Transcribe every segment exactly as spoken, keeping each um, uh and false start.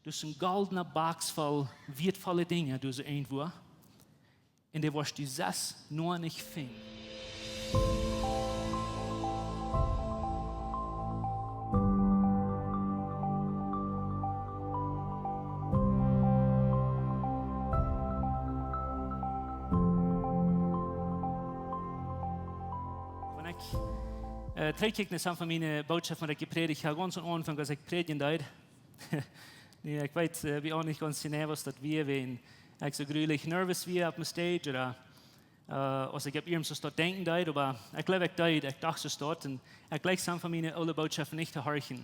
Doa es een goldna Box voll wieetvolle Dinja, doa es een Wuat. Un dee woascht du sest noch nich finjen. Wan ekj, äh, trigjkjikj no some von miene Bootschoften, waut ekj jeprädicht hab, gaunz aum Aunfank, aus ekj prädjen deed. Nä, ekj weet, äh, wie uk nich gaunz jeneiw, aus daut wia, wan ekj soo grulich nervous wia opp de stage, ooda, äh, aus ekj opp irjent soo daut denkjen deed, oba ekj jleew, ekj deed, ekj docht soo daut, un ekj jleich some von miene oole Bootschoften nich to horchen.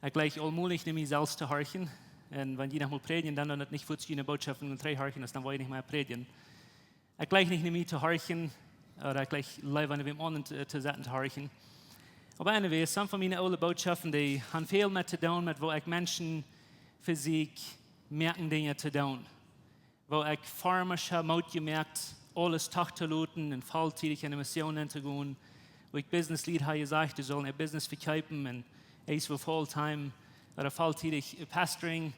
Ekj jleich aulmol nich no mie selfst to horchen. Un wan jie noch mol prädjen, dan, dan daut nich fuaz june Bootschoften un trigj horchen, dan woa jie nich mea prädjen. Ekj jleich nich no mie to horchen, ooda ekj jleich leewa no wäm aundren to, to sitten to horchen. Oba anyway, some von miene oole Bootschoften, dee han väl met to doonen met woo ekj Menschen vesieekj moaken Dinja to doonen. Woo ekj Farmasch hab Moot jemoakt, aules trigj to loten un volltiedich enne Mission nenn to gonen. Woo ekj Business Lied hab jesajcht, dee sullen äa Business vekjeepen un eent woo full-time ooda volltiedich, äh, pastoring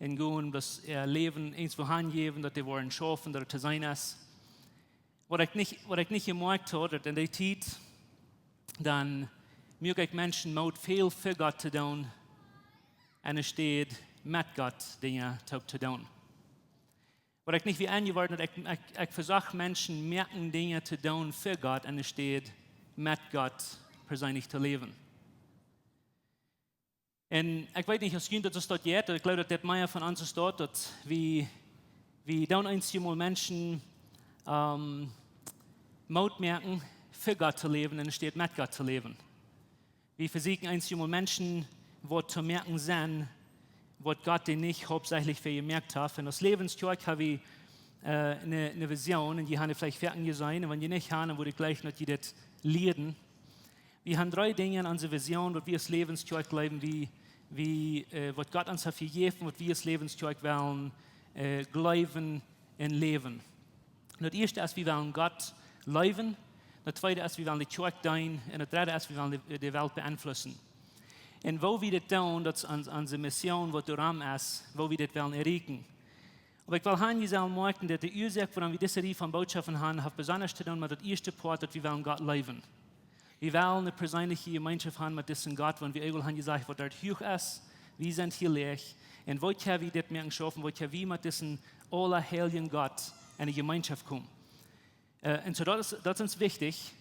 un gonen, daut äa Läwen eent woo hanjäwen, daut dee woaren schaufen, daut et to seenen es. Waut ekj nich, waut ekj nich jemoakt haud, daut en dee Tiet, dan muak ekj Menschen Moot väl fa Gott to doonen, enne Städ met Gott Dinja to, to doonen. Waut ekj nich wia enjeworden, daut ekj, ekj, ekj vesocht Menschen moaken Dinja to doonen fa Gott, enne Städ met Gott perseenlich to läwen. Un ekj weet nich, aus junt daut soo jeit, ekj jleew, daut dit mea von ons es daut, daut wie, wie doonen eenjemol Menschen, ähm, Moot moaken, fa Gott to läwen, enne Städ met Gott to läwen. Wie vesieekjen eenjemol Menschen waut to moaken sennen, waut Gott dee nich hauptsächlich fa jemoakt haft. Un aus Läwens Kjoakj hab wie, äh, ne, ne Vision, un jie han veleicht foaken jeseenen, un wan jie nich han, dan wudd ekj jleichen, daut jie dit lieren. Wie han dree Dinja en onse Vision, waut wie aus Läwens Kjoakj jleewen, wie, wie, äh, waut Gott ons haft jejäft, waut wie aus Läwens Kjoakj wellen, äh, jleewen un läwen. Daut ieeschte es, wie wellen Gott leewen. Daut tweede es, wie wellen de Kjoakj deenen. Un daut dredde es, wie wellen de, de Welt beeinflussen. Un woo wie dit doonen, daut es ons, onse Mission, waut doaromm es, woo wie dit wellen erreichen. Oba ekj well han, jie sellen moakjen, daut de Uasoak, wuarom wie dise Rieej von Bootschoften han, haft besonda to doonen met daut ieeschte Poat, daut wie wellen Gott leewen. Wie wellen ne perseenelje Jemeenschoft han met disen Gott, wan wie eewel han jesajcht, waut doa huach es, wie sent hia läach. Un woo kjenn wie dit moaken schaufen, woo kjenn wie met disen aulaheiljen Gott enne Jemeenschoft komen. Äh, un soo, daut es, daut es ons wichtich.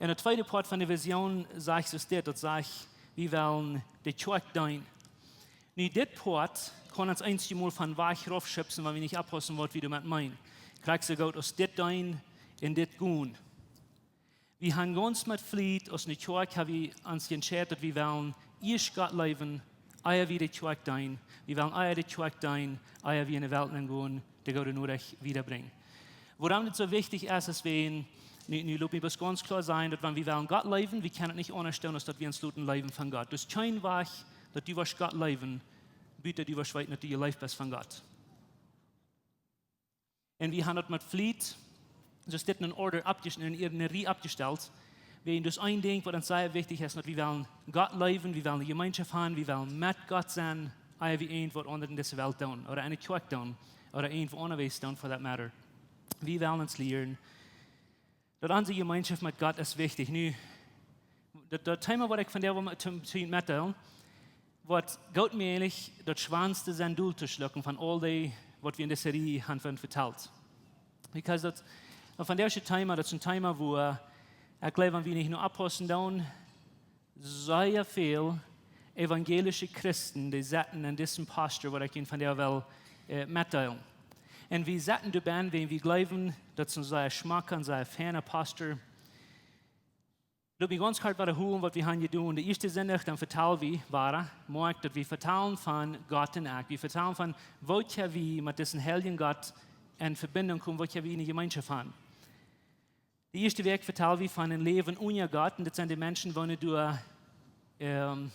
Un daut tweede Poat von de Vision sajcht soo dit, daut sajcht, wie wellen de Kjoakj deenen. Nu, dit Poat kaun ons eenjemol von Wajch raufschubsen, wan wie nich oppaussen, waut wie doamet meenen. Krakjt soo goot aus dit deenen un dit gonen. Wie han gaunz met Fliet, aus ne Kjoakj, hab wie ons entscheiden, daut wie wellen ieescht Gott leewen, ea wie de Kjoakj deenen. Wie wellen ea de Kjoakj deenen, ea wie enne Welt nenn gonen, de goode Norecht wiedabrinjen. Wuarom dit soo wichtich es, es wan, nu, nu lot mie bloos gaunz kloa sennen, daut wan wie wellen Gott leewen, wie kjennen et nich aundasch doonen, aus daut wie ons loten leewen von Gott. Doa es kjeen Wajch, daut du woascht Gott leewen, buta du woascht weeten, daut du jeleeft best von Gott. Un wie han daut met Fliet, soo es dit en order oppjes-, en, en ne Rieej oppjestalt. Wie, daut es een Dinkj, waut ons sea wichtich es, daut wie wellen Gott leewen, wie wellen ne Jemeenschoft han, wie wellen met Gott sennen, ea wie irjent waut aundret en dise Welt doonen, ooda enne Kjoakj doonen, ooda irjent wua aundasch doonen, for that matter. Wie wellen ons lieren, daut onse Jemeenschoft met Gott es wichtich. Nu, daut, daut Thema, waut ekj vondoag well met, to, to junt metdeelen, woat goot mäajlich daut schwoaste sennen dol to schlucken von aul dee, waut wie en dise Rieej han von vetalt. Because daut, un von dise Thema, daut es een Thema, wua, äh, ekj jleew, wan wie nich no oppaussen doonen, sea väl evangelische Christen, dee sitten en dise posture, waut ekj junt vondoag well, äh, metdeelen. Un wie sitten doabennen, wan wie jleewen, daut es een sea schmocke un sea feine posture. Lot mie gaunz kort wadaholen, waut wie han jedonen. De ieeschte Sindach, dan vetalen wie, wada, moakj, daut wie vetalen von Gott un ekj. Wie vetalen von, woo kjenn wie met disen heiljen Gott en Vebinjunk komen, woo kjenn wie ne Jemeenschoft han. De ieeschte Wäakj vetalen wie von een Läwen unja Gott, un daut sent de Menschen, waut doa, ähm,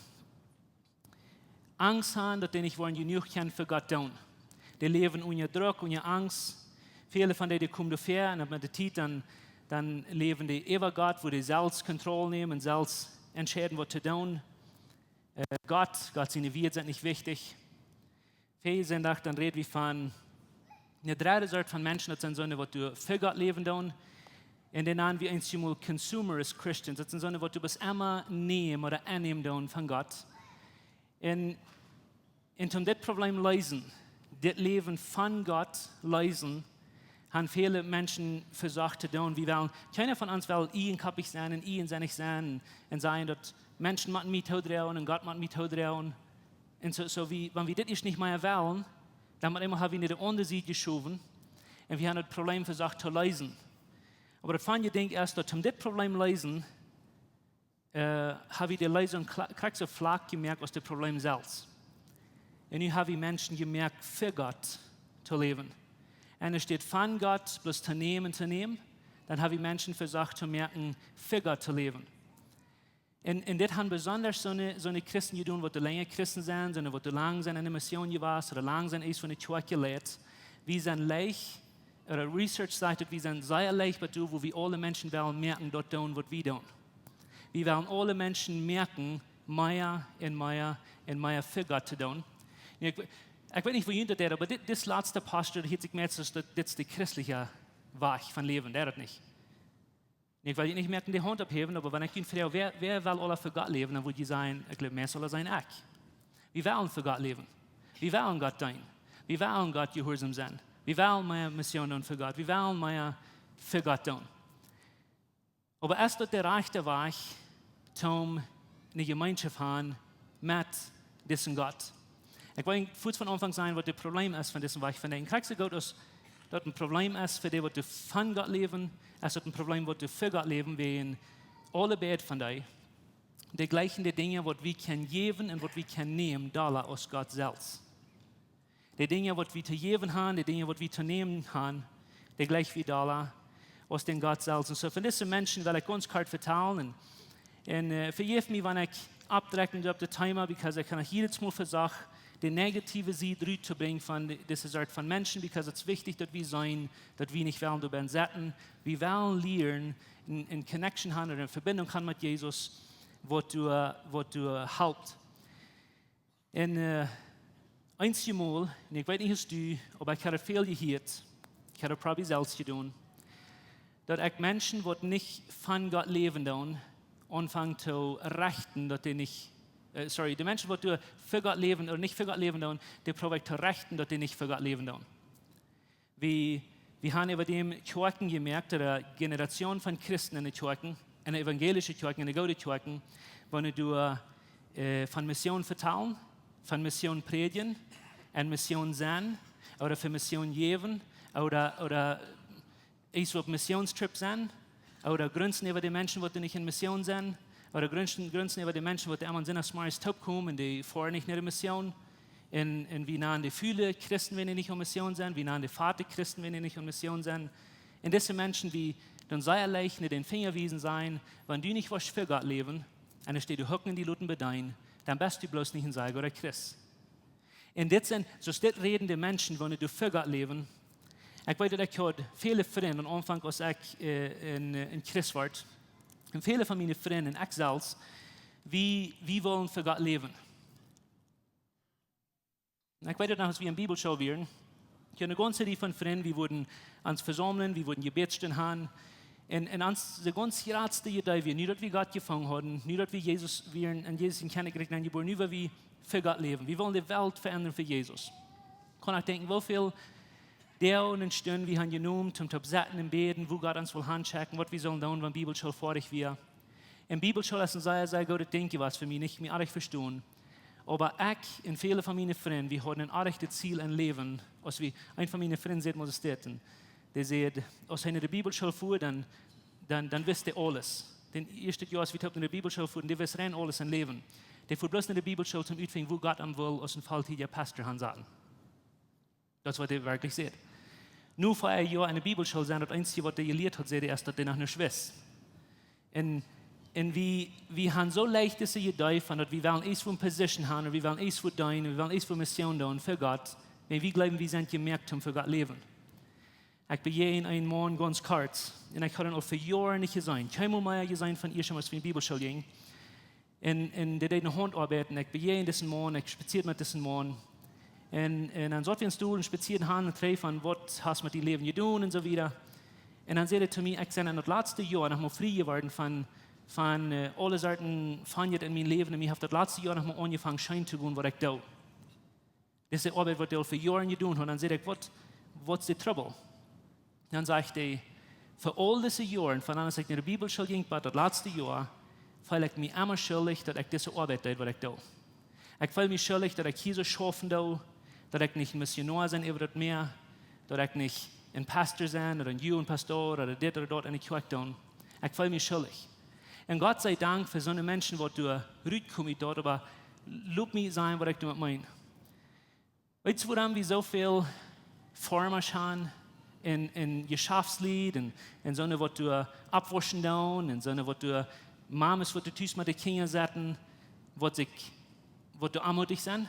Angst han, daut dee nich woaren jenuach kjennen fa Gott doonen. Dee läwen unja Druck, unja Angst. Väle von dee, dee komen doafäa, un met de Tiet dan, dan läwen dee äwa Gott, wua dee selfst Kontroll nämen un selfst entscheiden, waut to doonen. Äh, Gott, Gott siene Wieed sent nich wichtich. Dän Sindach, dan räd wie von eene dredde Sort von Menschen, daut sent soone, waut doa fa Gott läwen doonen. Un dee nanen wie eenjemol consumerist Christians. Daut sent soone, waut doa bloos emma nämen ooda aunnämen doonen von Gott. Un, un om dit Problem leesen, dit Läwen von Gott leesen, haben väle Menschen vesocht to doonen. Wie wellen, kjeena von ons well ieejenkoppich sennen un ieejensennich sennen un sajen, daut Menschen motten mie toodroagen un Gott mott mie toodroagen. Un soo, soo wie, wan wie dit ieescht nich mea wellen, dan mott eemol haben wie no de aundre Sied jeschowen un wie haben daut Problem vesocht to leesen. Oba daut feine Dinkj es, daut om dit Problem leesen, äh, haben wie de Leesunk kla-, krakjt soo flach jemoakt aus daut Problem selfst. Un nu haben wie Menschen jemoakt, fa Gott to läwen. Un enne Städ von Gott bloos to nämen un to nämen, dan haben wie Menschen vesocht to moaken, fa Gott to läwen. Un, un dit haben besonda soone, soone Christen jedonen, waut doa lenja Christen sent, soone, waut doa lang sent enne Mission jewast ooda lang sent ieescht von de Kjoakj jelieet. Wie sent leicht, ooda Research sajcht, daut wie sent sea leicht, waut doa, woo wie aule Menschen wellen moaken, daut doonen, waut wie doonen. Wie wellen aule Menschen moaken, mea un mea un mea fa Gott to doonen. Nu, ekj, ekj weet nich, woo junt daut deit, oba dit, dit latste Post, daut hieet sikj mea soo, daut dit es de christelje Wajch von läwen, deit daut nich? Nu, ekj well junt nich moaken de Haunt opphäwen, oba wan ekj junt froag, wäa, wäa well aula fa Gott läwen, dan wudd jie sajen, ekj jleew, meist aula sajen, ekj. Wie wellen fa Gott läwen. Wie wellen Gott deenen. Wie wellen Gott jehuarsom sennen. Wie wellen mea Mission doonen fa Gott. Wie wellen mea fa Gott doonen. Oba es daut de rajchte Wajch, om eene Jemeenschoft to haben met disen Gott? Ekj well fuaz von Aunfank sajen, waut daut Problem es von disen Wajch von denkjen. Krakjt soo goot aus daut een Problem es fa dee, waut doa von Gott läwen, es daut een Problem, waut doa fa Gott läwen, wäajen aule beid von dee, dee jlikjen de Dinja, waut wie kjennen jäwen un waut wie kjennen nämen, dolla aus Gott selfst. De Dinja, waut wie to jäwen haben, de Dinja, waut wie to nämen haben, dee jlikj wie dolla aus dän Gott selfst. Un soo, von dise Menschen well ekj gaunz kort vetalen. Un, un, äh, vejäft mie, wan ekj aufdrekjen doo opp daut Thema, because ekj hab noch jiedet Mol vesajcht, de negative Sied rut to brinjen von de, dise Sort von Menschen, because daut es wichtich, daut wie seenen, daut wie nich wellen doabie setten. Wie wellen lieren, eene, eene Connection haben ooda eene Vebinjunk haben met Jesus, waut doa, waut doa halpt. Un, äh, eenjemol, un ekj weet nich aus du, oba ekj hab väl jehieet, ekj hab daut probably selfst jedonen, daut ekj Menschen, waut nich von Gott läwen doonen, aunfang to rechten, daut dee nich, äh, sorry, de Menschen, waut doa fa Gott läwen ooda nich fa Gott läwen doonen, dee proow ekj to rechten, daut dee nich fa Gott läwen doonen. Wie, wie haben äwa däm Kjoakjen jemoakt, de Generation von Christen enne Kjoakjen, enne evangelische Kjoakjen, enne goode Kjoakjen, wua wie doa, äh, von Mission vetalen, von Mission prädjen, un Mission sennen, ooda fa Mission jäwen, ooda, ooda eent opp Missionstrip sennen, ooda grunzen äwa de Menschen, waut doa nich enne Mission sent, ooda grunzen, grunzen äwa de Menschen, waut doa emol sent aus Mars toopkomen, dee foaren nich no de Mission. Un, un wie nanen dee fule Christen, wan dee nich opp Mission sent, wie nanen dee fate Christen, wan dee nich opp Mission sent. Un dise Menschen, wie doonen sea leicht no dän Finja wiesen, sajen, wan du nich woascht fa Gott läwen, un enne Städ die hucken un die loten bedeenen, dan best du bloos nich een sea gooda Christ. Un dit sent, soo aus dit räden de Menschen, wan dee fa Gott läwen. Ekj weet, daut ekj haud väle Frind aum Aunfank, aus ekj, äh, een, äh, een Christ wort. Un väle von miene Frind, ekj selfst, wie, wie wullen fa Gott läwen. Un ekj weet daut noch, aus wie enne Bibelschool wieren, ekj haud eene gaunze Rieej von Frind, wie wudden ons vesaumlen, wie wudden Jebädstund haben. Un, un ons, de gaunz jratste Idee wia, nu daut wie Gott jefungen hauden, nu daut wie Jesus wieren, enn Jesus sien Kjennichrikj nenjebuaren, nu wua wie fa Gott läwen. Wie wullen de Welt veendren fa Jesus. Kaun ekj denkjen, woo väl Doag un Stund wie haben jenomen, om to setten un bäden, wua Gott ons well hanschekjen, waut wie sullen doonen, wan Bibelschool foadich wia. Un Bibelschool es een sea, sea goodet Dinkj jewast fa mie, nich mie oajch vestonen. Oba ekj un väle von miene Frind, wie hauden een oajchet Ziel em Läwen. Aus wie, een von miene Frind säd mol dit, un dee säd, aus hee no de Bibelschool fua, dan, dan, dan wist hee aules. Daut ieeschte Joa, aus wie toop no de Bibelschool fuaren, dee wist rein aules em Läwen. Dee fua bloos no de Bibelschool, om utfinjen, wua Gott am well aus een volltiedja Pastor hansaten. Daut es, waut hee werkjlich säd. Nu fa een Joa enne Bibelschool sennen, daut eensje, waut hee jelieet haud, säd hee, es, daut hee noch nuscht wist. Un, un wie, wie haben soo leicht dise Idee von, daut wie wellen eent fa eene Position haben, ooda wie wellen eent fa deenen, wie wellen eent fa eene Mission doonen fa Gott, wan wie jleewen, wie sent jemoakt, om fa Gott läwen. Ekj bejäajend eenen Maun gaunz kort, un ekj haud am aul fa Joaren nich jeseenen. Kjeenmol mea jeseenen von ieescht, aus wie enne Bibelschool jinjen. Un, un dee deed eene Hauntoabeit, un ekj bejäajend disen Maun, ekj spazieed met disen Maun. Un, un dan saut wie ons doa un spazieeden han un trigj von: "Waut hast met dien Läwen jedonen?" un soo wieda. Un dan säd hee to mie: "Ekj sie en daut latste Joa noch mau frie jeworden von, von, äh, aule Sorten von jet en mien Läwen. Un mie haft daut latste Joa noch mau aunjefongen scheen to gonen, waut ekj doo. Dise Oabeit, waut ekj aul fa Joaren jedonen haud." Dan säd ekj: "Waut, waut es de Trubbel?" Dan sajcht hee: "Fa aul dise Joaren, von aus ekj no de Bibelschool jinkj, bat daut latste Joa, feel ekj mie emma schuldich, daut ekj dise Oabeit deed, waut ekj doo. Ekj feel mie schuldich, daut ekj hia soo schaufen doo, daut ekj nich een Missionoa sie äwa daut Mäa, daut ekj nich een Pastor sie, ooda een Jugendpastor, ooda dit ooda daut en de Kjoakj doo. Ekj feel mie schuldich. Un Gott sie Dank fa soone Menschen, waut doa rutkomen ut daut, oba lot mie sajen, waut ekj doamet meen." Weetst du, wuarom wie soo väl Formasch han en, en Jeschaftslied un, un soone, waut doa aufwauschen doonen, un soone, waut doa Mames, waut doa tus met de Kjinja setten, waut sikj, waut doa aunmootich sent?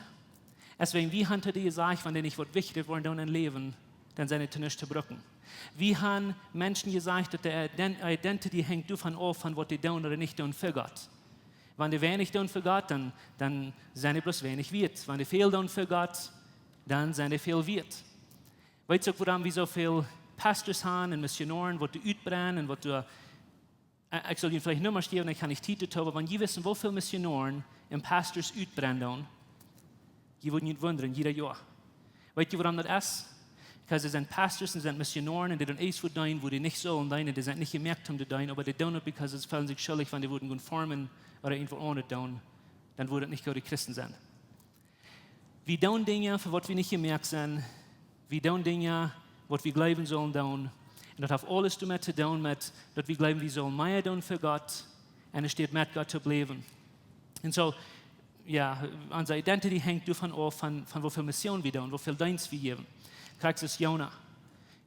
Es wäajen wie han to dee jesajcht, wan dee nich waut Wichtjet woaren doonen em Läwen, dan sent dee to nuscht to brucken. Wie han Menschen jesajcht, daut de Ident-, Identity henjt doavon auf, von waut dee doonen ooda nich doonen fa Gott. Wan dee weinich doonen fa Gott, dan, dan sent dee bloos weinich wieet. Wan dee väl doonen fa Gott, dan sent dee väl wieet. Weetst du uk, wuarom wie soo väl Pastors han un Missionoaren, waut doa utbrennen un waut doa, äh, ekj saul junt veleicht Nummasch jäwen, ekj hab nich Tiet doatoo, oba wan jie wisten, woo väl Missionoaren un Pastors utbrennen doonen, jie wudden junt wundren, jieda Joa. Weetst du, wuarom daut es? Because dee sent Pastors un sent Missionoaren un dee doonen eent waut deenen, wua dee nich sullen deenen, dee sent nich jemoakt om to deenen, oba dee doonen daut because see feelen sikj schuldich, wan dee wudden gonen formen ooda irjent waut aundret doonen, dan wudden daut nich goode Christen sennen. Wie doonen Dinja, fa waut wie nich jemoakt sent. Wie doonen Dinja, waut wie jleewen sullen doonen. Un daut haft aules doamet to doonen, met daut wie jleewen, wie sullen mea doonen fa Gott, enne Städ met Gott to bleiwen. Un soo, jo, onse Identity henjt doavon auf, von, von woo väl Mission wie doonen, woo väl Deenst wie jäwen. Krakjt soo aus Jona.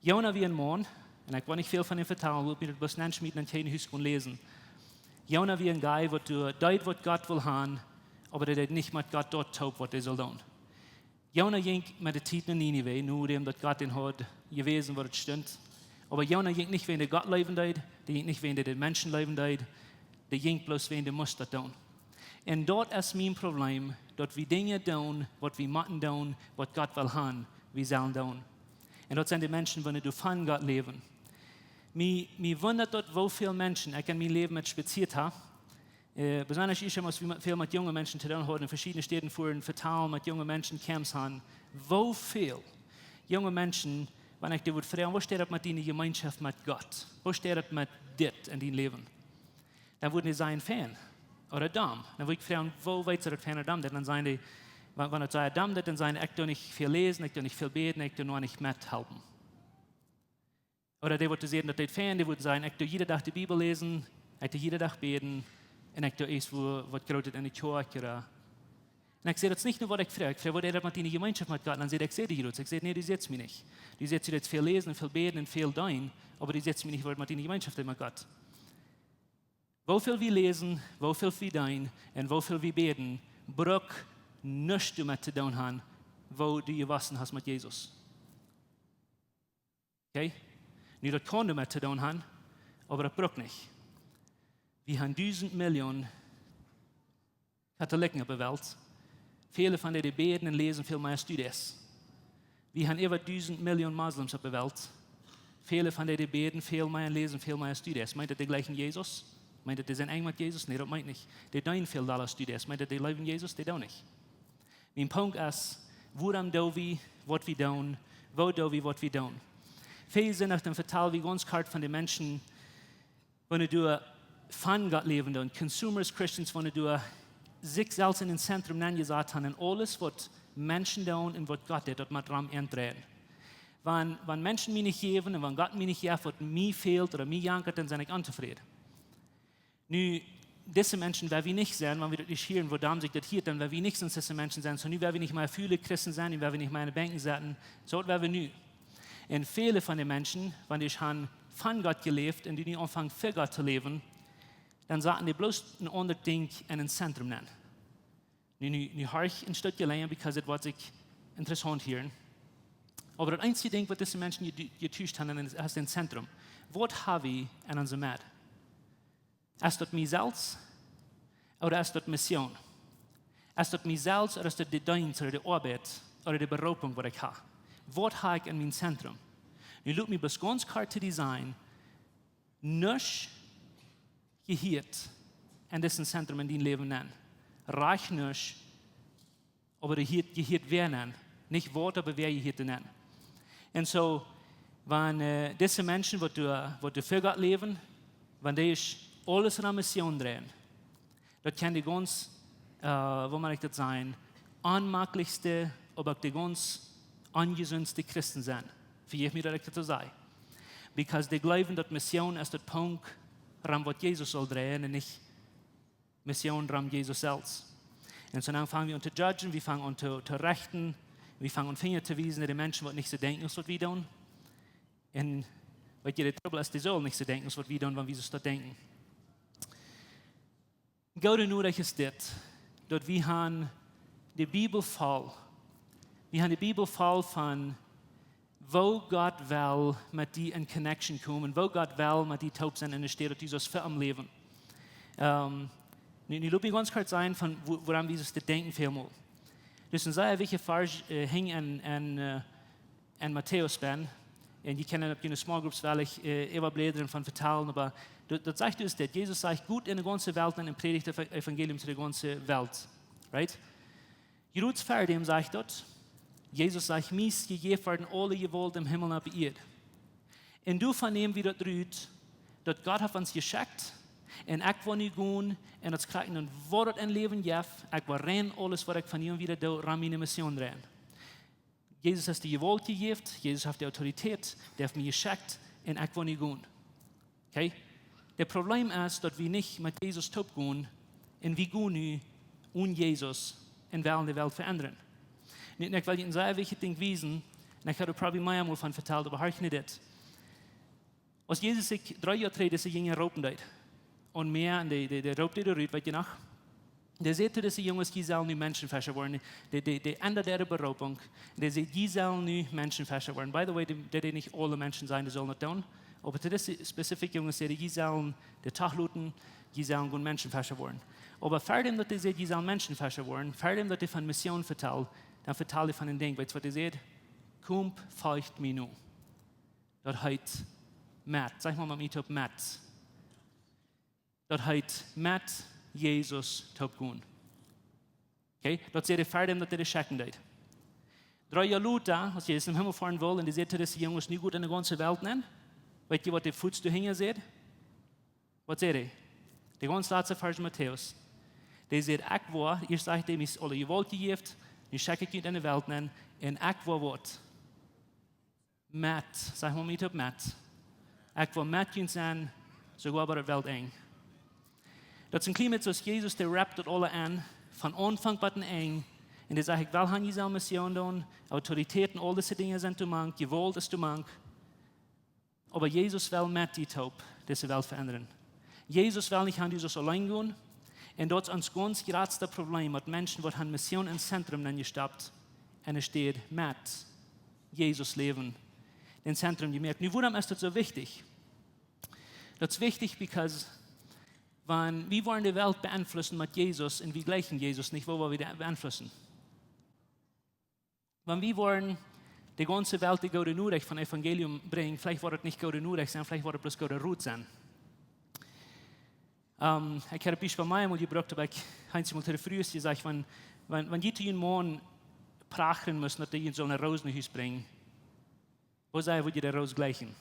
Jona wia een Maun, un ekj well nich väl von am vetalen, wiels mie daut bloos nenschmieten un kjeen Hus kaun läsen. Jona wia een guy, waut doa deed, waut Gott wull han, oba dee deed nich met Gott daut toop, waut hee sull doonen. Jona jinkj met de Tiet no Ninive, no däm daut Gott am haud jewäsen, woo daut stunt. Oba Jona jinkj nich, wäajen dee Gott leewen deed, dee jinkj nich, wäajen dee de Menschen leewen deed, dee jinkj bloos, wäajen dee must daut doonen. Un daut es mien Problem, daut wie Dinja doonen, waut wie motten doonen, waut Gott well han, wie sellen doonen. Un daut sent de Menschen, waut doa von Gott läwen. Mie, mie wundat daut, woo väl Menschen ekj en mien Läwen met spazieet hab, äh, besonda aus wie met, väl met junge Menschen to doonen hauden, en veschiedne Städen fuaren, vetalen, met junge Menschen Camps han, woo väl junge Menschen, wan ekj dee wudd froagen: "Woo steit daut met diene Jemeenschoft met Gott? Woo steit daut met dit en dien Läwen?" Dan wudden dee sajen: "Fein ooda domm." Dan wudd ekj froagen: "Woo weetst du daut fein ooda domm?" Dan sajen dee, wan, wan daut sea domm es, dan sajen dee: "Ekj doo nich väl läsen, ekj doo nich väl bäden, ekj doo noch nich methalpen." Ooda dee, waut säden, daut dee fein, dee wudden sajen: "Ekj doo jieda Dach de Bibel läsen, ekj doo jieda Dach bäden, un ekj doo eent waut, waut Grootet enne Kjoakj, ooda." Un ekj säd: "Daut es nich no waut ekj froag. Ekj froag, woo steit daut met diene Jemeenschoft met Gott?" Un dan säd ekj: "Ekj see die jrots. Ekj see, nä, du sajchst mie nich. Du sajchst, du deist väl läsen un väl bäden un väl deenen, oba du sajchst mie nich, woo daut met diene Jemeenschoft es met Gott." Woo väl wie läsen, woo väl wie deenen un woo väl wie bäden, brukt nuscht doamet to doonen han, woo du jewossen hast met Jesus. Okay? Nu, daut kaun doamet to doonen han, oba daut brukt nich. Wie han dusent Millionen Katholiken opp de Welt. Väle von dee, dee bäden un läsen väl mea aus du deist. Wie han äwa dusent Millionen Moslems opp de Welt. Väle von dee, dee bäden väl mea un läsen väl mea aus du deist. Meent daut dee jlikjen Jesus? Meent daut dee sent enj met Jesus? Nä, daut meent nich. Dee deenen väl dolla aus du deist. Meent daut dee leewen Jesus? Dee doonen nich. Mien Punkt es, wuarom doo wie waut wie doonen? Woo doo wie waut wie doonen? Väl Sindach dan vetal wie gaunz kort von de Menschen, waut doa von Gott läwen doonen, consumers Christians, waut doa sikj selfst en daut Zentrum nenjesat han un aules, waut Menschen doonen un waut Gott deit, daut mott rom endreien. Wan, wan Menschen mie nich jäwen un wan Gott mie nich jeft, waut mie fält ooda mie jankat, dan sie ekj ontofräd. Nu, dise Menschen woa wie nich sennen, wan wie daut nich hieren, woo domm sikj daut hieet, dan woa wie nich soo aus dise Menschen sennen. Soo, nu woa wie nich mea fule Christen sennen, nu woa wie nich mea en de Benkj setten. Soo, waut woa wie nu? Un väle von de Menschen, wan dee han von Gott jeläft un dee nu aunfangen fa Gott to läwen, dan saten dee bloos een aundret Dinkj en daut Zentrum nen. Nu, nu, nu horch een Stekj lenja, because it woat sikj interessaunt hieren. Oba daut eensje Dinkj, waut dise Menschen je-, jetuscht han, es daut Zentrum. Waut ha wie en onse Med? Es daut mie selfst ooda es daut Mission? Es daut mie selfst ooda es daut de Deenst ooda de Oabeit, ooda de Beroopunk waut ekj ha? Waut ha ekj en mien Zentrum? Nu lot mie bloos gaunz kort to die sajen: Nuscht jehieet en disen Zentrum en dien Läwen nenn. Rajcht nuscht, oba doa jehieet, jehieet wäa nenn. Nich waut, oba wäa jehieet doa nenn. Un soo, wan, äh, dise Menschen, waut doa, waut doa fa Gott läwen, wan dee aules aun Mission dreien, daut kjennen de gaunz, äh, woo mott ekj daut sajen, onmaklichste, oba uk de gaunz onjesundste Christen sennen. Vejeff mie daut ekj daut soo saj. Because dee jleewen daut Mission es daut Punkt, rom waut Jesus saul dreien un nich Mission rom Jesus selfst. Un soo dan fangen wie aun to judgen, wie fangen aun to, to rechten, wie fangen aun Finja to wiesen no de Menschen, waut nich soo denkjen aus waut wie doonen. Un weetst, de Trubbel es, dee sullen nich soo denkjen aus waut wie doonen, wan wie soo daut denkjen. Goode Norecht es dit, daut wie han de Bibel voll. Wie han de Bibel voll von woo Gott well met die en connection komen, woo Gott well met die toop sennen en de Städ, daut du saust fa am läwen. Ähm, nu, nu lot mie gaunz kort sajen von woo-, wuarom wie soo denkjen välmol. Daut es een sea wichtja Varsch, äh, hinjen en, en, äh, en Matäus bennen. Un jie kjennen daut en de small groups woll ekj, äh, äwabläden von vetalen, oba daut, daut sajcht dus dit. Jesus sajcht: "Got en de gaunze Welt nenn un prädicht daut Evangelium to de gaunze Welt." Right? Jrots ver däm sajcht daut, Jesus sajcht: "Mie es jejäft worden aule Jewault em Himmel un opp de Ieed." Un doavon näm wie daut rut, daut Gott haft ons jeschekjt, un ekj woa nu gonen, un daut es krakjt, un waut daut en Läwen jeft, ekj woa rein aules, waut ekj von nu aun wieda doo, rom miene Mission dreien. Jesus haft de Jewault jejäft, Jesus haft de Autoritäet, dee haft mie jeschekjt, un ekj woa nu gonen. Okay? Daut Problem es, daut wie nich met Jesus toop gonen, un wie gonen nu onen Jesus un wellen de Welt veendren. Nu, un ekj well junt een sea wichtjet Dinkj wiesen, un ekj hab doa probably mea mol von vetalt, oba horcht nu dit. Aus Jesus sikj dree Joa trigj dise Jinja roopen deed, un mea, un dee, dee, dee roopt dee doa rut, weetst du noch? Dee säd to dise Junges: "Jie sellen nu Menschenfescha woaren." Dee, dee, dee endad äare Beroopunk. Dee säd: "Jie sellen nu Menschenfescha woaren." By the way, dee, dee deed nich aule Menschen sajen, dee sullen daut doonen. Oba to dise specific Junges säd hee: "Jie sellen de Tach loten, jie sellen gonen Menschenfescha woaren." Oba ver däm daut hee säd: "Jie sellen Menschenfescha woaren", ver däm daut hee von Mission vetald, dan vetald hee von een Dinkj, weetst du, waut hee säd? "Komt, folcht mie no." Daut heet met, saj mol met mie toop: met. Daut heet met Jesus toop gonen. Okay? Daut säd hee ver däm daut hee dee schekjen deed. Dree Joa lota, aus Jesus em Himmel foaren wull, un dee säd to dise Junges: "Nu got en de gaunze Welt nenn." Weetst du, waut dee fuaz doahinja säd? Waut säd hee? De gaunz latste Varsch en Matäus. Dee säd: "Ekj woa", ieescht sajcht hee: "Mie es aule Jewault jejäft, nu schekj ekj junt en de Welt nenn, un ekj woa waut?" Met, saj mol met mie toop: met. Ekj woa met junt sennen, soogoa bat de Welt Enj. Daut es een kjlien bät soo aus Jesus, dee wrapt daut aula aun, von Aunfank bat Enj. Un dee sajcht: "Ekj well han, jie sellen Mission doonen, Autoritäten, aul dise Dinja sent doamank, Jewault es doamank." Oba Jesus well met die toop dise Welt veendren. Jesus well nich han, du saust auleen gonen. Un daut es ons gaunz jratsta Problem, daut Menschen, waut han Mission em Zentrum nenjestoppt, en de Städ met Jesus läwen, em Zentrum jemoakt. Nu, wuarom es daut soo wichtich? Daut es wichtich, because wan wie woaren de Welt beenflussen met Jesus un wie jleichen Jesus nich, woo woa wie dee beenflussen? Wan wie woaren de gaunze Welt de goode Norecht von Evangelium brinjen, veleicht woat daut nich goode Norecht sennen, veleicht woat daut bloos goode Rot sennen. Ähm, ekj hab een Biespel mol jebrukt, oba ekj hab mol to de Frues jesajcht: "Wan, wan, wan jie to jun Maun prachren musten, daut dee junt sull eene Roos no Hus brinjen, woo sea wudd jie de Roos jleichen?"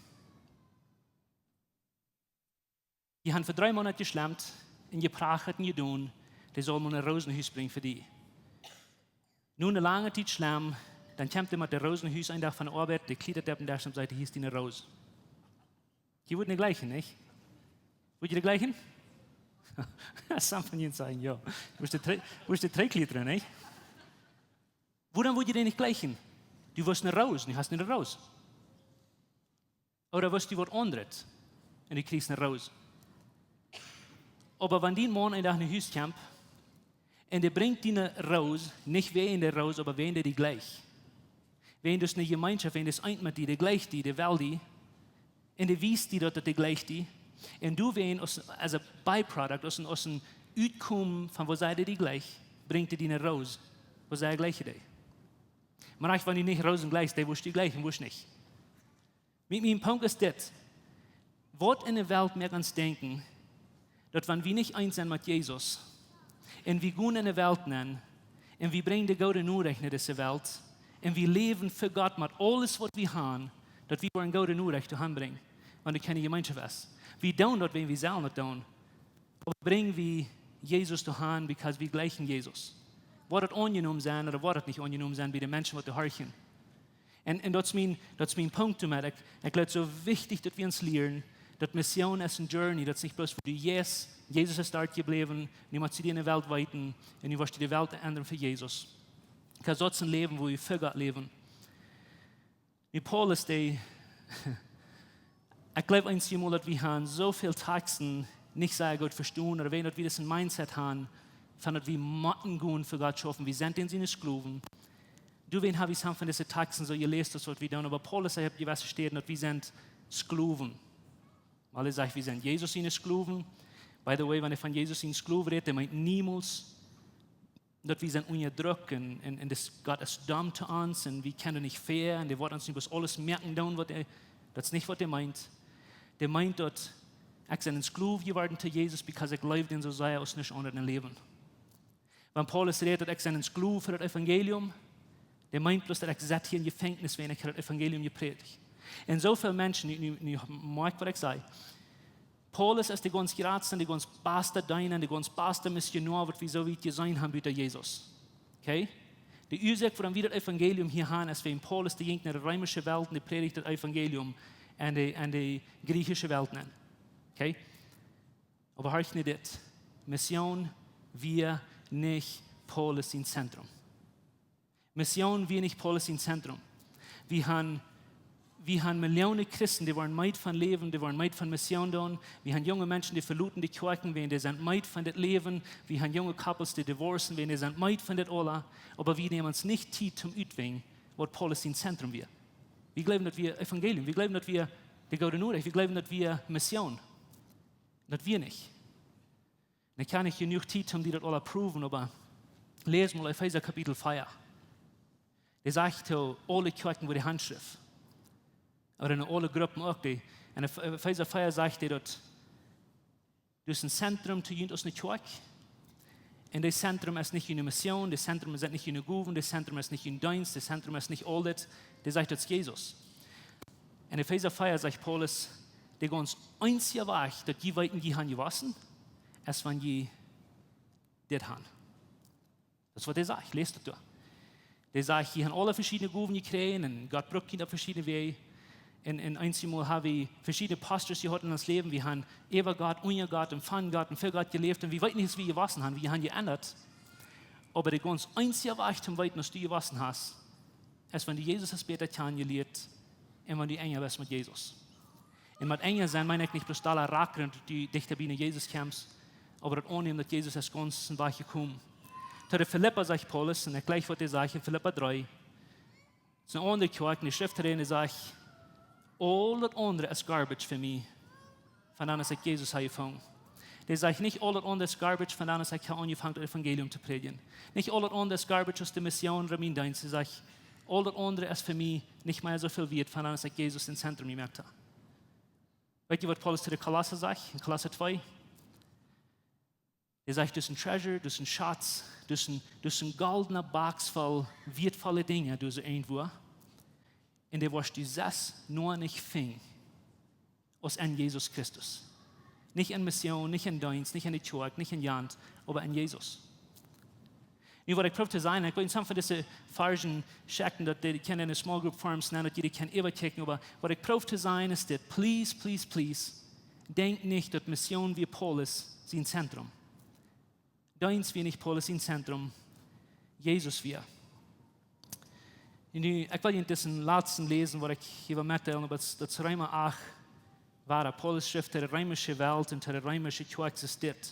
Jie han fa dree Moonat jeschlemt un jeprachat un jedonen, dee saul mol eene Roos no Hus brinjen fa die. Nu eene lange Tiet schlemen, dan kjemt dee met de Roos no Hus, een Dach von de Oabeit, dee kjlieet opp dän Desch un sajcht: "Hia es diene Roos." Jie wudden dee jleichen, nich? Wudd jie dee jleichen? Some von junt sajen jo. Wudd dee trigj-, wudd dee trigjkjlieen, nich? Wuarom wudd jie dee nich jleichen? Du wurscht eene Roos, nu hast du eene Roos. Ooda wurscht du waut aundret un du kjrichst eene Roos. Oba wan dien Maun een Dach no Hus kjemt un dee brinjt die eene Roos, nich wäajen de Roos, oba wäajen dee die jleicht. Wäajen daut es eene Jemeenschoft, wäajen daut es eent met die, dee jleicht die, dee well die. Un dee wiest die daut, daut dee jleicht die. Un du wäajen aus, as a byproduct, aus een, aus een Utkomen von woo sea dee die jleicht, brinjt dee die eene Roos, woo sea jleicht dee. Mau rajcht, wan du nich Roosen jleichst, dee wurscht du jleichen, wurscht nich. Mien, mien Punkt es dit. Waut enne Welt moakt ons denkjen, daut wan wie nich eent sent met Jesus, un wie gonen enne Welt nenn, un wie brinjen de goode Norecht no dise Welt, un wie läwen fa Gott met aules waut wie han, daut wie woaren goode Norecht to han brinjen, wan doa kjeene Jemeenschoft es. Wie doonen daut, wan wie sellen daut doonen. Oba brinj wie Jesus to han, because wie jleichen Jesus? Woat daut aunjenomen sennen ooda woat daut nich aunjenomen sennen bie de Menschen waut doa horchen? Un, un daut es mien, daut es mien Punkt doamet. Ekj, ekj jleew soo wichtich daut wie ons lieren, daut Mission es eene journey, daut es nich bloos wua du jeist, Jesus es doa jebläwen, nu motst du die enne Welt wiesen, un nu woascht du de Welt endren fa Jesus. Because daut es een Läwen wua wie fa Gott läwen. Nu Paulus, dee, ekj jleew eenjemol daut wie han soo väl Taksten nich sea goot vestonen, ooda wan daut wie disen Mindset han, von daut wie motten gonen fa Gott schaufen, wie sent dän siene Sklowen. Doawäajen hab wie some von dise Taksten soo jeläst aus waut wie doonen, oba Paulus, hee haft jewesse Städen daut wie sent Sklowen. Wiels hee sajcht, wie sent Jesus siene Sklowen. By the way, wan hee von Jesus sien Sklow rät, dee meent niemols daut wie sent unjadrekjt un, un, un daut Gott es domm to ons un wie kjennen nich fair un dee woat ons nich bloos aules moaken doonen waut hee, daut es nich waut hee meent. Dee meent daut ekj sie een Sklow jeworden to Jesus, because ekj leew dän soo sea aus nuscht aundret em Läwen. Wan Paulus rät daut ekj sie een Sklow fa daut Evangelium, dee meent bloos daut ekj sett hia em Jefenkjnis, wan ekj daut Evangelium jeprädicht. Un soo väl Menschen, nu, nu, nu moakj waut ekj saj. Paulus es de gaunz jratste, de gaunz baste Deena, de gaunz baste Missionoa, waut wie soo wiet jeseenen haben, buta Jesus. Okay? De Uasoak wuarom wie daut Evangelium hia han, es wäajen Paulus, dee jinkj no de reemische Welt un dee prädicht daut Evangelium aun de, aun de griechische Welt nenn. Okay? Oba horch nu dit. Mission wia nich Paulus sien Zentrum. Mission wia nich Paulus sien Zentrum. Wie han, wie han Millionen Christen, dee woaren meed von Läwen, dee woaren meed von Mission doonen. Wie han junge Menschen, dee veloten de Kjoakjen, wäajen dee sent meed von dit Läwen. Wie han junge couples, dee divorcen, wäajen dee sent meed von dit aula. Oba wie nämen ons nich Tiet toom utfinjen waut Paulus sien Zentrum wia. Wie jleewen daut wia Evangelium. Wie jleewen daut wia de goode Norecht. Wie jleewen daut wia Mission. Daut wia nich. Un ekj hab nich jenuach Tiet toom die daut aula proowen, oba läs mol Efeesa Kapitel vea. Dee sajcht to aule Kjoakjen, wua dee hanschrift. Ooda en aule Gruppen uk. Dee, en Ef-, Efeesa vea sajcht dee daut, daut es een Zentrum to junt aus eene Kjoakj. Un daut Zentrum es nich june Mission, daut Zentrum es nich june Gowen, daut Zentrum es nich jun Deenst, daut Zentrum es nich aul dit. Dee sajcht, daut es Jesus. En Efeesa vea sajcht Paulus, de gaunz eensje Wajch daut jie weeten, jie han jewossen, es wan jie dit han. Daut es waut hee sajcht, läs daut doa. Hee sajcht, jie han aule veschiedne Gowen jekjräajen un Gott brukt junt opp veschiedne Wäaj. Un, un eenjemol ha wie veschiedne Postures jehaut en ons Läwen. Wie han äwa Gott, unja Gott un von Gott un fa Gott jeläft. Un wie weeten nich, aus wie jewossen han, wie han jeendat. Oba de gaunz eensje Wajch toom weeten, aus du jewossen hast, es wan du Jesus hast bäta kjanen jelieet un wan du enja best met Jesus. Un met enja sennen meen ekj nich bloos dolla rakren, daut du dichta bie no Jesus kjemst, oba daut aunnämen, daut Jesus es gaunz een Wajch jekomen. To de Filippa sajcht Paulus, un ekj jleich waut hee sajcht en Filippa dree, daut es eene aundre Kjoakj, un de Schreft doa, un hee sajcht, aul daut aundre es garbage fa mie, von dan aus ekj Jesus hab jefungen. Hee sajcht nich, aul daut aundre es garbage, von dan aus ekj hab aunjefongen daut Evangelium to prädjen. Nich aul daut aundre es garbage aus de Mission ooda mien Deenst. Hee sajcht, aul daut aundre es fa mie nich mea soo väl wieet, von dan aus ekj Jesus em Zentrum jemoakt hab. Weet jie, waut Paulus to de Kolossa sajcht en Kolossa twee? Hee sajcht, daut es een treasure, daut es een Schatz, daut es een, daut es een goldna Box voll wieetvolle Dinja, daut es irjentwua. Un dee woascht du sest nich finjen aus en Jesus Christus. Nich en Mission, nich en Deenst, nich en de Kjoakj, nich en jant, oba en Jesus. Nu, waut ekj proow to sajen, ekj well en some von dise Varschen checken, daut dee kjennen en small group forms nenn, daut jie dee kjennen äwakjikjen, oba waut ekj proow to sajen es dit, please, please, please, denkj nich, daut Mission wia Paulus sien Zentrum. Deenst wia nich Paulus sien Zentrum, Jesus wia. Un nu, ekj well junt disen latsten läsen, waut ekj hia well metdeelen, oba daut, daut es Reema acht, wua Paulus schrift to de reemische Welt un to de reemische Kjoakj es dit.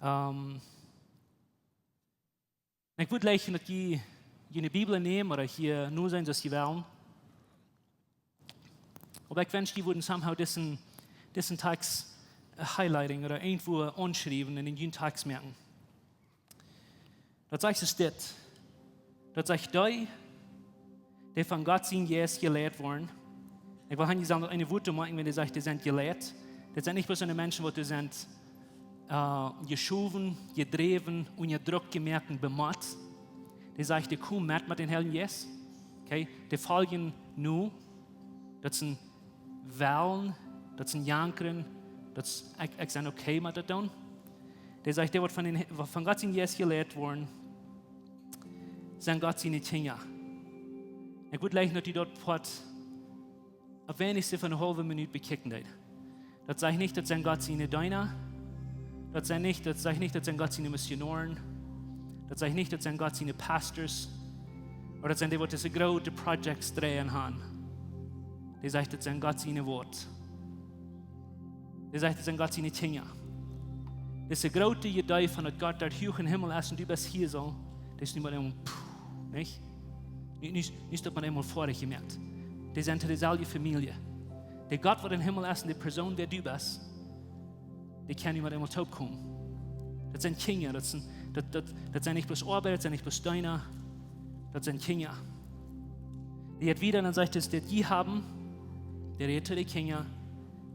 Ähm, un ekj wudd jleichen, daut jie june Bibel nämen ooda hia nu sennen, soo aus jie wellen. Oba ekj wensch, jie wudden somehow disen, disen Tekst, äh, highlighting ooda irjentwua aunschriewen un en jun Tekst moaken. Daut sajcht es dit. Daut sajcht, dee, dee von Gott sien Jeist jeleit woaren. Ekj well hia nich sajen, daut eene Wuat to moaken, wan dee sajcht, dee sent jeleit. Daut sent nich bloos soone Menschen, waut doa sent, äh, jeschowen, jedräwen, unja Druck jemoakt un bemott. Dee sajcht, dee komen met, met dän Heiljen Jeist. Okay? Dee foljen nu. Daut sent Wellen, daut sent Jankren, daut es, ekj, ekj sie okay met daut doonen. Dee sajcht, dee waut von dän, waut von Gott sien Jeist jeleit woaren, sent Gott siene Kjinja. Ekj wudd jleichen, daut du daut Poat opp weinichstens fa eene haulwe Minut bekjikjen deetst. Daut sajcht nich, daut sent Gott siene Deena. Daut sajcht nich, daut sajcht nich, daut sent Gott siene Missionoaren. Daut sajcht nich, daut sent Gott siene Pastors. Ooda daut sent dee, waut dise groote Projects droagen haben. Dee sajcht, daut sent Gott siene Wort. Dee sajcht, daut sent Gott siene Kjinja. Dise groote Idee von daut Gott doa huach em Himmel es un du best hia soo, daut es nich met eemol, pff, nich? Nich, nich, nich daut met eemol foadich jemoakt. Dee sent to deeselwje Famielje. De Gott, waut em Himmel es, un de Persoon, wäa du best, dee kjennen nich met eemol toopkomen. Daut sent Kjinja, daut sent, daut, daut, daut sent nich bloos Oabeida, daut sent nich bloos Deena, daut sent Kjinja. Dee jeit wieda un dan sajcht et, daut jie haben, dee rät to de Kjinja,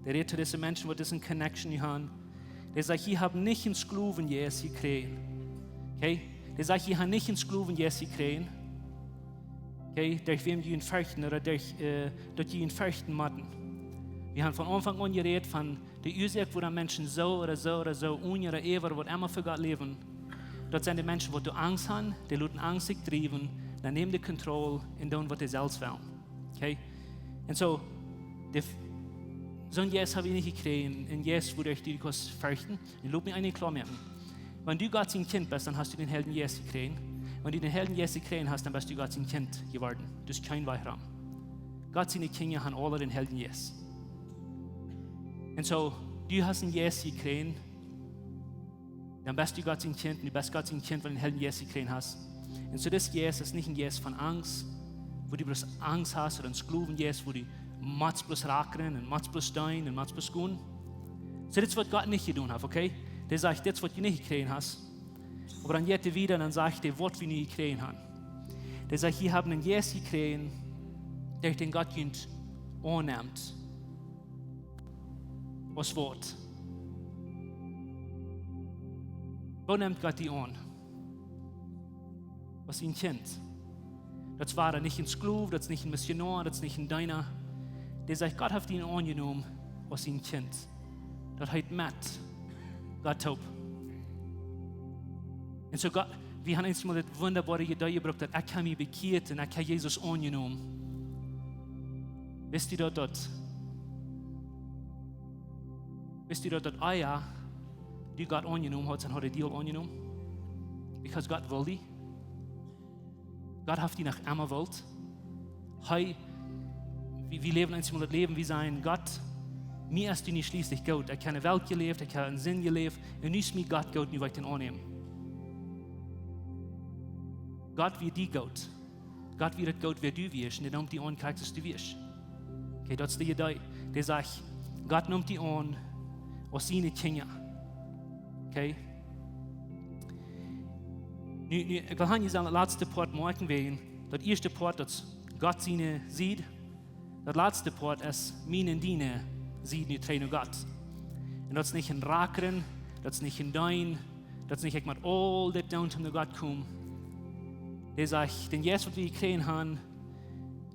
dee rät to dise Menschen, waut dise connection nu haben. Dee sajcht, jie haben nich een Sklowenjeist jekjräajen. Okay? Dee sajcht, jie haben nich een Sklowenjeist jekjräajen. Okay? Derch wäm jie junt ferchten ooda derch, äh, daut jie junt ferchten motten. Wie haben von Aunfank aun jerät von de Uasoak, wuarom Menschen soo ooda soo ooda soo, unja ooda äwa, waut emma fa Gott läwen. Daut sent de Menschen, waut doa Angst haben, dee loten Angst sikj driewen, dan nämen dee Kontroll un doonen, waut dee selfst wellen. Okay? Un soo, de, soon Jeist hab jie nich jekjräajen, een Jeist, wuaderch jie junt ferchten. Un lot mie eent kloa moaken. Wan du Gott sien Kjint best, dan hast du dän Heiljen Jeist jekjräajen. Wan du dän Heiljen Jeist jekjräajen hast, dan best du Gott sien Kjint jeworden. Daut es kjeen Wajch rom. Gott siene Kjinja haben aule dän Heiljen Jeist. Un soo, du hast een Jeist jekjräajen, dan best du Gott sien Kjint, un du best Gott sien Kjint, wan du dän Heiljen Jeist jekjräajen hast. Un soo, dis Jeist es nich een Jeist von Angst, wua du bloos Angst hast, ooda een Sklowenjeist, wua du motst bloos rakren un motst bloos deenen un motst bloos gonen. Soo, dit es, waut Gott nich jedonen haft, okay? Dee sajcht, dit es, waut du nich jekjräajen hast. Oba dan jeit hee wieda un dan sajcht hee, waut wie nu jekjräajen haben. Dee sajcht, jie haben een Jeist jekjräajen, derch dän Gott junt aunnemt aus Wort. Woo nemt Gott die aun? Aus sien Kjint. Daut es wada nich een Sklow, daut es nich een Missionoa, daut es nich een Deena. Dee sajcht, Gott haft die aunjenomen aus sien Kjint. Daut heet met Gott toop. Un soo Gott, wie haben eemol dit wundaboare Idee jebrukt, daut ekj hab mie bekjieet un ekj hab Jesus aunjenomen. Wist du daut, daut, wist du daut, daut ea du Gott aunjenomen hast, dan haud hee die aul aunjenomen? Because Gott well die. Gott haft die noch emma jewult. Hee, wie, wie läwen eemol daut Läwen, wie sajen, Gott, mie es du nich schlieslich goot. Ekj hab enne Welt jeläft, ekj hab en Sind jeläft, un nu es mie Gott goot, nu well ekj dän aunnämen. Gott wia die goot. Gott wia daut goot, wäa du wieescht, un dee neem die aun, krakjt soo aus du wieescht. Okay, daut es de Idee. Dee sajcht, Gott nemt die aun aus siene Kjinja. Okay? Nu, nu, ekj well hia nich daut latste Poat moaken, wäajen daut ieeschte Poat, daut es Gott siene Sied. Daut latste Poat es miene un diene Sied nu trigj no Gott. Un daut es nich een Rakren, daut es nich een Deenen, daut es nich, ekj mott aul dit doonen, om no Gott komen. Dee sajcht, dän Jeist, waut wie jekjräajen haben,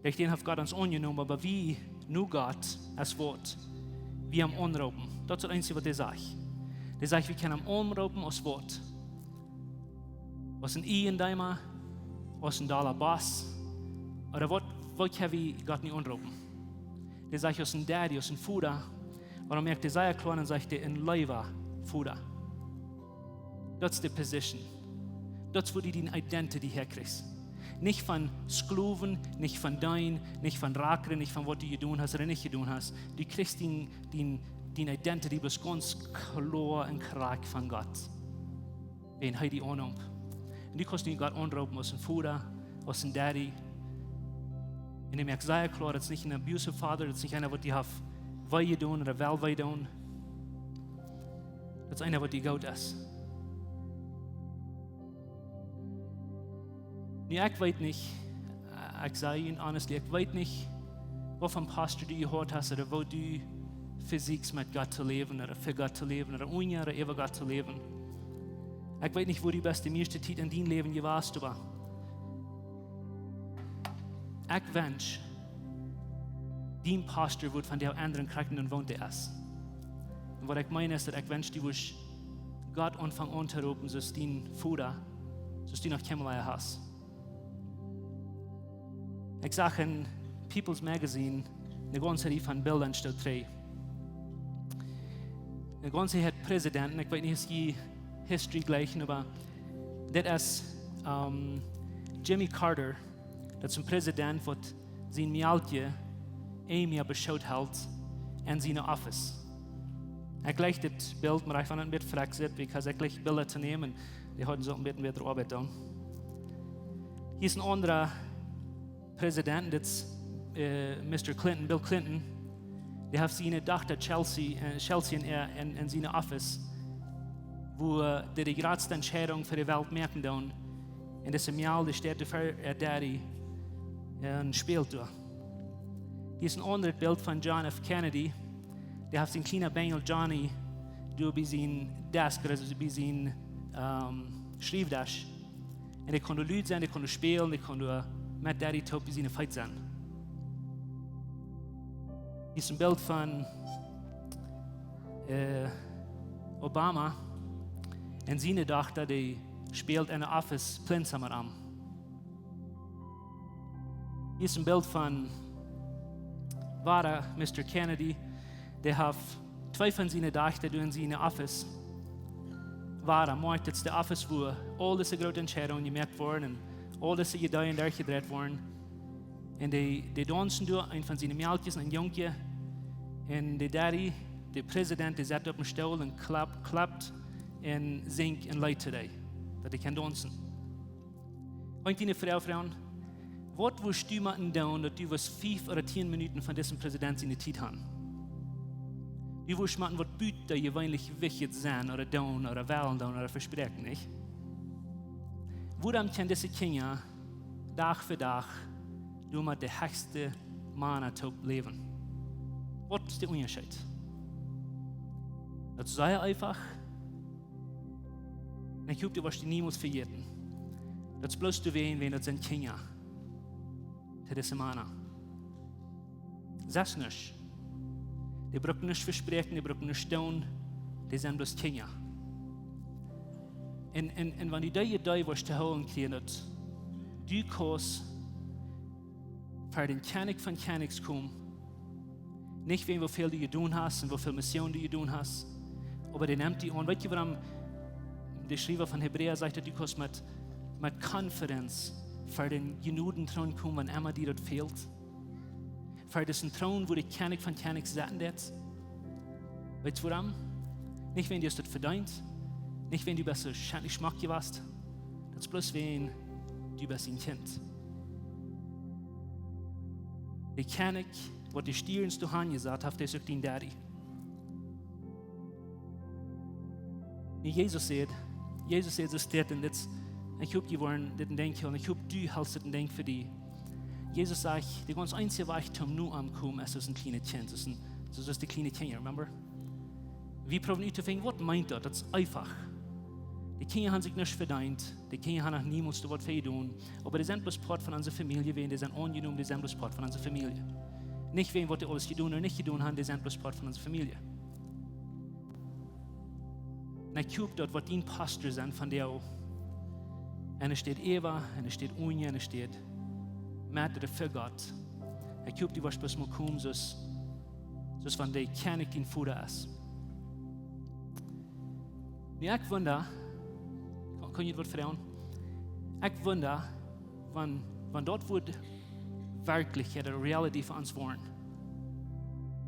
derch dän haft Gott ons aunjenomen, oba wie nu Gott aus Wort, wie am aunroopen. Daut es daut eensje, waut dee sajcht. Dee sajcht, wie kjennen am aunroopen aus Wort. Aus een Ieejendeema, aus een dolla Boss, ooda waut, waut kjenn wie Gott nu aunroopen? Dee sajcht, aus een Daddy, aus een Voda, ooda moakt dee sea kloa un sajcht, dee een leewa Voda. Daut es de position. Daut es, wua du diene identity häakjrichst. Nich von Sklowen, nich von Deenen, nich von Rakren, nich von waut du jedonen hast ooda nich jedonen hast. Du kjrichst diene, diene, diene identity bloos gaunz kloa un krakjt von Gott. Wan hee die aunnemt. Un du kaust nu Gott aunroopen aus een Voda, aus een Daddy. Un hee moakt sea kloa, daut es nich een abusive father, daut es nich eena, waut die haft wee jedonen ooda well wee doonen. Daut es eena, waut die goot es. Nu, ekj weet nich, äh, ekj saj junt honestly, ekj weet nich, waut fa een Pastor du jehuat hast, ooda woo du vesieekjst met Gott to läwen, ooda fa Gott to läwen, ooda unja, ooda äwa Gott to läwen. Ekj weet nich, woo du best de mieeschte Tiet en dien Läwen jewast, oba ekj wensch, dien Pastor wudd von die endren, krakjt endoont wua hee es. Un waut ekj meen es, daut ekj wensch, du wurscht Gott aunfangen auntoroopen, soo aus dien Voda, soo aus du noch kjeenmol hast. Ekj sach en People's Magazine eene gaunze Rieej von Bilda en Stoot twee. Eene gaunze Rieej Presidenten, ekj weet nich, aus jie History jleichen, oba dit es, ähm, Jimmy Carter, daut es een President, waut sien Mejal Amy opp de Schoot helt en sien Office. Ekj jleich dit Bilt, mau ekj funk daut een bät frakjt, because ekj jleich Bilda to nämen, dee hauden soo een bät bätre Oabeit dan. Hia es een aundra President, dit es, äh, Mister Clinton, Bill Clinton. Dee haft siene Dochta Chelsea, äh, Chelsea en, en, en sien Office, wua, äh, dee de jratste Entscheidunk fa de Welt moaken doonen. Un dise Mejal, dee steit doa ver äa Daddy un spält doa. Hia es een aundret Bilt von John F. Kennedy. Dee haft sien kjliena Benjel Johnny doa bie sien Desk, aulsoo bie sien, ähm, Schriewdesk. Un dee kunn doa lud sennen, dee kunn doa spälen, dee kunn doa met Daddy toop bie siene Feet sennen. Hia es een Bilt von, äh, Obama un siene Dochta, dee spält en de Office Plinsammer am. Hia es een Bilt von wada Mister Kennedy, dee haft twee von siene Dochta doa en sien Office. Wada, moakt, daut es de Office, wua aul dise groote Entscheidungen jemoakt woaren un aul dise Ideeen derchjedreit woaren. Un dee, dee daunzen doa, eent von siene Mejalkjes, een Jungkje. Un de Daddy, de President, dee sett opp een Stool un klap-, klappt un sinjt een Leet to dee, daut dee kaun daunzen. Eent diene Froag froagen: Waut wurscht du motten doonen, daut du wurscht fief ooda tieen Minuten von disen President siene Tiet haben? Du wurscht motten waut butajeweenlich Wichtjet sennen ooda doonen ooda wellen doonen ooda vespräakjen, nich? Wuarom kjennen dise Kjinja Dach fa Dach doa met de hechste Mana toop läwen? Waut es de Unjascheet? Daut es sea eefach. Un ekj hop, du woascht die niemols vejäten. Daut es bloos doawäajen, wiels daut sent Kjinja. Daut es Mana. Sest nuscht. Dee brucken nuscht vespräakjen, dee brucken nuscht doonen. Dee sent bloos Kjinja. Un, un, un wan du dee Idee woascht to hoolen kjrieen, daut du kaust ver dän Kjennich von Kjennichs komen, nich wäajen woo väl du jedonen hast un woo väl Mission du jedonen hast, oba dee nemt die aun. Weetst du, wuarom de Schriewa von Hebräa sajcht, daut du kaust met, met Confidence ver dän Jnodentroon komen, wan emma die daut fält? Ver disen Troon, wua de Kjennich von Kjennichs setten deit. Weetst du wuarom? Nich wäajen du hast daut vedeent, nich wäajen du best soo schmock jewast. Daut es bloos wäajen du best een Kjint. De Kjennich, waut de Stierns doa han jesat haft, dee es uk dien Daddy. Nu, Jesus säd, Jesus säd, soo steit en dit, ekj hop, jie woaren dit en Denkj hoolen, ekj hop, du helst dit en Denkj fa die. Jesus sajcht, de gaunz eensje Wajch toom no am komen es aus een kjlienet Kjint, aus een, soo aus de kjliene Kjinja, remember? Wie proowen uttofinjen, waut meent daut? Daut es eefach. De Kjinja han sikj nuscht vedeent, de Kjinja han noch niemols doa waut fa jedonen, oba dee sent bloos Poat von onse Famielje, wäajen dee sent aunjenomen, dee sent bloos Poat von onse Famielje. Nich wäajen waut dee aules jedonen ooda nich jedonen han, dee sent bloos Poat von onse Famielje. Un ekj hop, daut woat dien Pastor sennen von die. Un hee steit äwa, un hee steit unja, un hee steit met ooda fa Gott. Ekj hop, du woascht bloos mol komen, soo aus, soo aus wan de Kjennich dien Voda es. Nu, ekj wunda, kaun, kaun ekj waut froagen? Ekj wunda, wan, wan daut wudd Werkjlichkjeit, de reality fa ons woaren.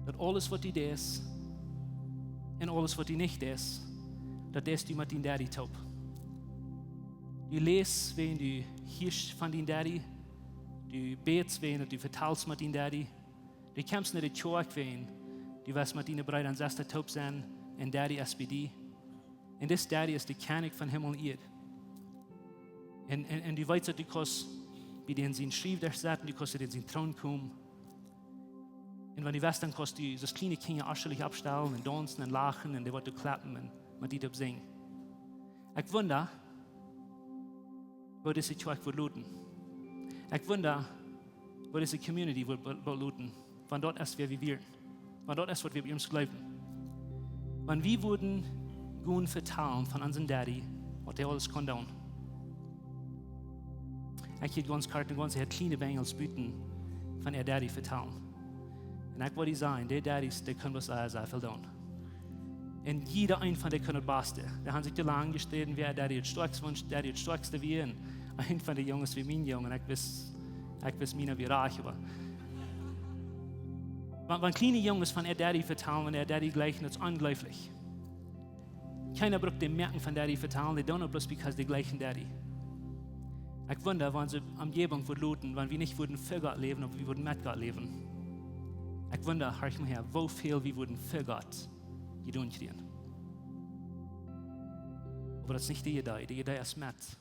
Daut aules waut du deist un aules waut du nich deist, daut deist du met dien Daddy toop. Du läst, wäajen du hieescht von dien Daddy, du bätst, wäajen daut du vetalst met dien Daddy, du kjemst no de Kjoakj, wäajen du west met diene Breeda un Sestren toop sennen un Daddy es bie die. Un dis Daddy es de Kjennich von Himmel un Ieed. Un, un, un du weetst daut du kaust bie dän sien Schriewdesch setten, du kaust en sien Troon komen. Un wan du west, dan kaust du soo aus kjliene Kjinja aschlich aufstalen un daunzen un lachen un dee waut to klappen un met die to sinjen. Ekj wunda, woo dise Kjoakj wudd loten. Ekj wunda, woo dise Community wudd, wudd, wudd loten. Wan daut es, wäa wie wieren. Wan daut es, waut wie opp ons jleewen. Wan wie wudden gonen vetalen von onsen Daddy, waut hee aules kaun doonen. Ekj hia gaunz kort un gaunz, hee haud kjliene Benjels buten von äa Daddy vetalen. Un ekj wull die sajen, dee Daddies, dee kunnen bloos sea, sea väl doonen. Un jieda eena von dee kunn daut baste. Dee haben sikj too lang jesträden, wäa äa Daddy daut stoakjste, wäa äa Daddy daut stoakjste wia. Un eena von de Junges wia mien Jung, un ekj wist, ekj wist miena wia rajcht, oba wan, wan kjliene Junges von äa Daddy vetalen, wan äa Daddy jlikjt, daut es onjleeflich. Kjeena brukt dee moaken von Daddy vetalen, dee doonen daut bloos because dee jlikjen Daddy. Ekj wunda, wan onse Omjäwunk wudd loten, wan wie nich wudden fa Gott läwen, oba wie wudden met Gott läwen. Ekj wunda, horch mol häa, woo väl wie wudden fa Gott jedonen kjrieen. Oba daut es nich de Idee, de Idee es met.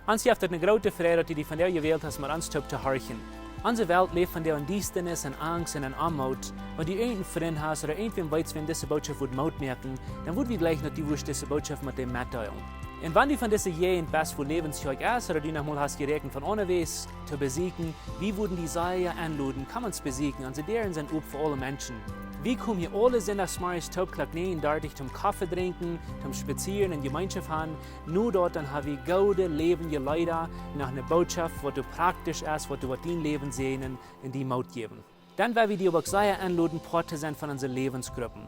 Ons jeft daut eene groote Freid, daut du die vondoag jewält hast, met ons toop to horchen. Onse Welt läft vondoag en Diestanis, en Angst un en Oamoot. Wan du irjent een Frint hast ooda irjentwäm weetst, wäm dise Botschaft wudd Moot moaken, dan wudd wie jleichen, daut du wurscht dise Botschaft met däm metdeelen. Un wan du von dise Jäajent best, wua Läwens Kjoakj es, ooda du noch mol hast jeräakjent von onjewäa to besieekjen, wie wudden die sea enloden, komm ons besieekjen, onse Däaren sent op fa aule Menschen. Wie komen hia aule Sindachsmorjes toop Klock näajen dartich toom Koffe drinkjen, toom spazieren un Jemeenschoft haben. Nu daut, dan ha wie goode läwendje Leeda, noch eene Botschaft, waut du praktisch es, waut du waut dien Läwen säajnen un die Moot jäwen. Dan well wie die oba uk sea enloden, Poat to sennen von onse Läwensgruppen.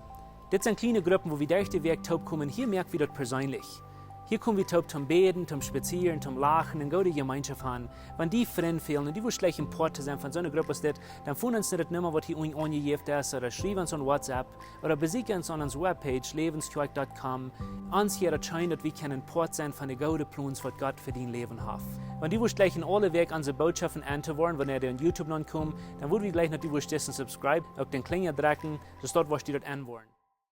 Dit sent kjliene Gruppen, wua wie derch de Wäakj toop komen. Hia moak wie daut perseenlich. Hia kom wie toop toom bäden, toom spazieren, toom lachen un goode Jemeenschoft haben. Wan die Frind fälen un du wurscht jleichen Poat to sennen von soone Grupp aus dit, dan foon ons no de Numma, waut hia unjen aunjejäft es, ooda schriew ons aun WhatsApp, ooda besieekj ons aun onse Webpage, läwens kjoakj dot com. Ons hia daut scheen, daut wie kjennen Poat sennen von de goode Plons, waut Gott fa dien Läwen haft. Wan du wurscht jleichen aule Wäakj onse Botschaften auntohieren, wan dee aun YouTube nopp komen, dan wudd wie jleichen, daut du wurscht disen subscribe, uk dän Klinja drekjen, soo daut wurscht du daut aunhieren.